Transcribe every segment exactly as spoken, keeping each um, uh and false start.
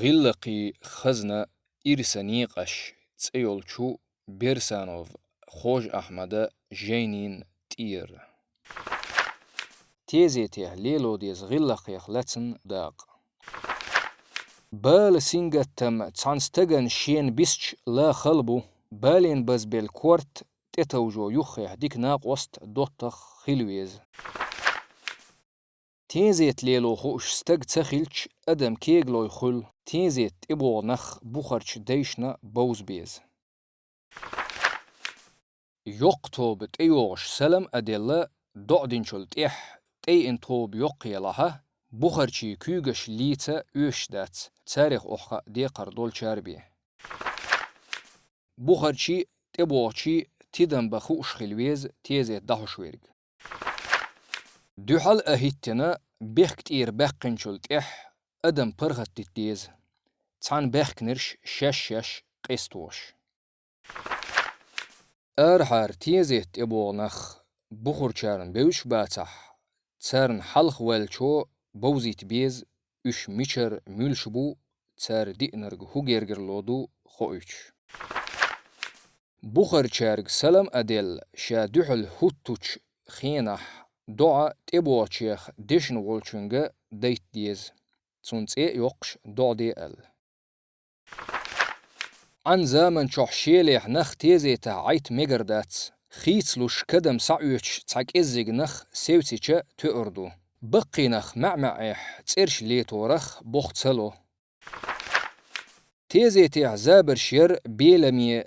«ГӀиллакхий хазна. Ирса некъаш» цӀе йолчу Берсанов Хож-Ахьмада жайнин тӀера. Тезетехь лело деза гӀиллакхех лаьцна дакъа. Бала сингаттам цхьана стагана шена бисча ла хала бу, бален базбелла корта тӀетовжо юххехь дика накъост, доттагӀа хила веза. Тезет лело хууш стаг ца хилча, адам кегалой хуьлу, тезет тӀебогӀу нах бухарчу дайшна бовза беза. Йоккха тоба тӀейогӀуш салам а делла, доӀа динчул тӀаьхьа тӀейина тоба йоккха елахьа, бухарчийн куьйгаш лийца оьшуш дац, царех охьахаа декхар долчара бен. Бухарчий, тӀебогӀучий тидам бан хууш хила веза тезет дӀахьош верг. Дуьхьал а хӀиттина, бехк тӀера баьккхинчул тӀаьхьа адам паргӀатдита деза, цхьана баьхкинарш шаьш-шаьш къесталуш. Арахьара тезет тӀебогӀу нах бухарчарна бевзаш бацахь, царна хьалха ваьллачо бовзийта беза, уьш мичара муьлш бу, цара диънарг хӀун гергарло ду хоуьйтуш. Бухарчаьрга салам а делла, ша дуьхьал хӀуттучу хенахь доӀа тӀебогӀучех дешна волчуьнга дайта деза, цунна цӀе а йоккхуш доӀа де аьлла. Ӏан заман чохь шелехь нах тезетахь Ӏайта мегар дац. Хийцалуш кадам схьаоьцуш цхьа кӀеззиг нах севцича тоьар ду. Баккхий нах маьӀ-маьӀӀехь цӀераш леторах боху ца ло. Тезетехь забарш яр беламе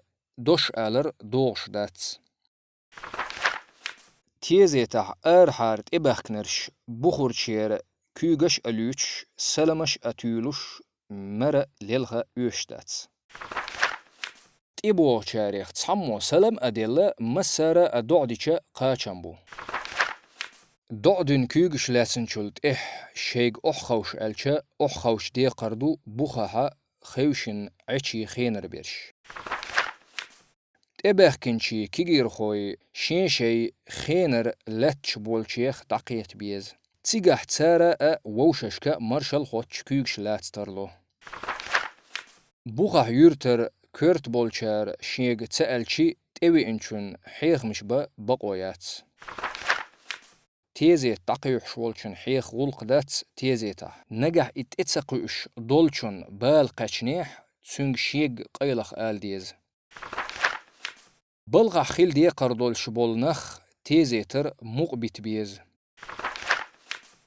дош алар догӀуш дац. Тезетахь арахьара тӀебаьхкинарш бухарчеран куьйгаш а луьйцуш, саламаш а туьйлуш, мара лелха оьшуш дац. ТӀебогӀучарех цхьаммо салам а делла, массара а доӀа дича кхачам бу. ДоӀа дина куьйгаш лаьцначул тӀаьхьа шайга охьаховша аьлча, охьаховчу декхар ду бухахьа хевшина Ӏечий хенара берш. ТӀебаьхкинчий кегийрхой шен-шайн хенара лаьтташ болчех дӀакхета беза. Цигахь цара а вовшашка маршалла хоттуш куьйгаш лаца тарло. Бухахь юьртара коьрта болчара шега ца аьлчи, тӀевеанчун хьехамаш бан бакъо яц. Тезет дӀакхуьйхьуш волчун хьеха гӀуллакх дац тезетахь. Нагахь и тӀе ца кхуьуш долчун бала кхаьчнехь, цуьнга шега къайлаха ала деза. Балхахь хила декхар долуш болу нах тезетара мукъа бита беза.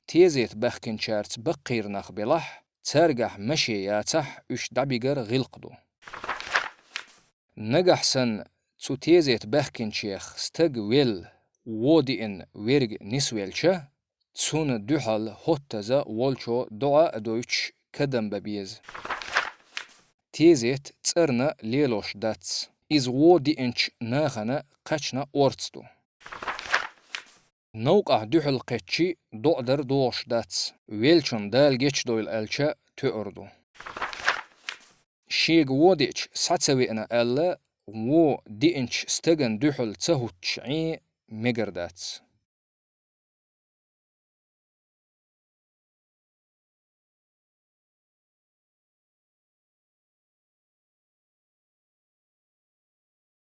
Тезет баьхкинчаьрца баккхийра нах белахь, цаьргахь маше яцахь, уьш дӀабигар гӀиллакх ду. Нагахь санна цу тезет баьхкинчех стаг велла, вон диъна верг нисвелча, цунна дуьхьал хӀоттаза волчо доӀа а дойтуш кадам бан беза. Тезет цӀарна лелош дац. Иза вон диъначу нахана кхаьчна орца ду. Новкъахь дуьхьал кхеччи доӀа дар догӀуш дац, веллачунна Дала гечдойла аьлча тоьар ду. Шега вон диъча схьа ца веана аьлла, вон диъначу стагана дуьхьал ца хӀуттуш Ӏен мегар дац.